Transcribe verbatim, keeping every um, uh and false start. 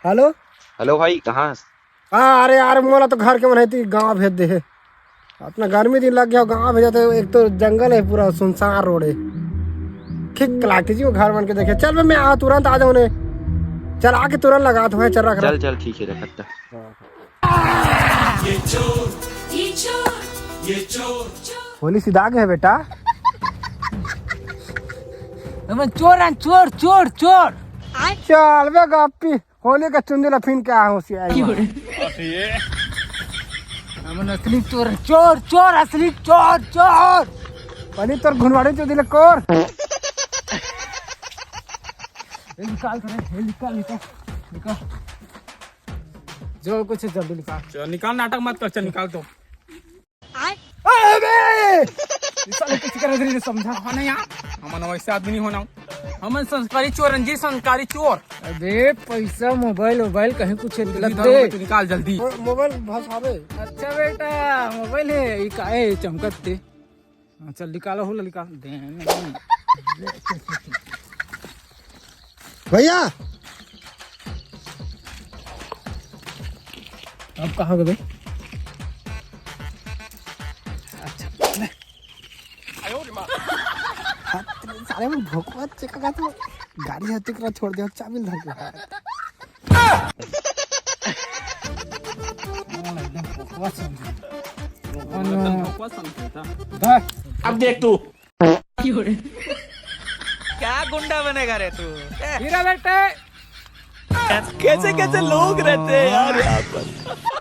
Hello. Hello भाई, कहाँ? हाँ, अरे यार, मोला तो घर के मन हे ती गाँव भेज दे हे। अतना गर्मी दिन लग गया, गाँव भेजा तो एक तो जंगल हे, पूरा सुनसान रोड हे। ठीक लागथे जी वो घर मन के देखे। चल बे, मैं आ, तुरंत आ जाऊँ ने। चल आके तुरंत लगा तो है, चल रख, रख। चल, चल, ठीक हे, रखत। होली सीधा आगे हे बेटा। हमन चोर हन, चोर, चोर, चोर। चल बे गप्पी, होली का चुंदी ला फिन के आ होशियारी। हमन असली चोर, चोर, चोर, असली चोर, चोर। पहले तोर घुनवाड़ी चुंदी ला कोर। ए, निकाल तो रे, ए, निकाल, निकाल, निकाल। जो कुछ हे जल्दी निकाल। चल, निकाल, नाटक मत कर, चल, निकाल तो। अबे! ये साले कुछ कर रहे, समझा हो ना यार। हमन वैसे आदमी नहीं होना। हमन संस्कारी चोर हन जी, संस्कारी चोर। अबे, पैसा, मोबाइल, मोबाइल कहीं कुछ हे, तू लग इधर दे। हो, तू निकाल जल्दी। मो-, मोबाइल भसावे। अच्छा बेटा, मोबाइल हे, ई काहे चमकत ते? हाँ, चल निकालो हो, निकाल दे। भैया, अब कहाँ गए? अच्छा, ले। साले मन भोकवा चेक का तो गाड़ी हत्ती करा छोड़ दे, चाबी धर के। अब देख तू। क्या गुंडा बनेगा रे तू? हीरा बेटे। कैसे कैसे लोग रहते हैं यार यहाँ पर।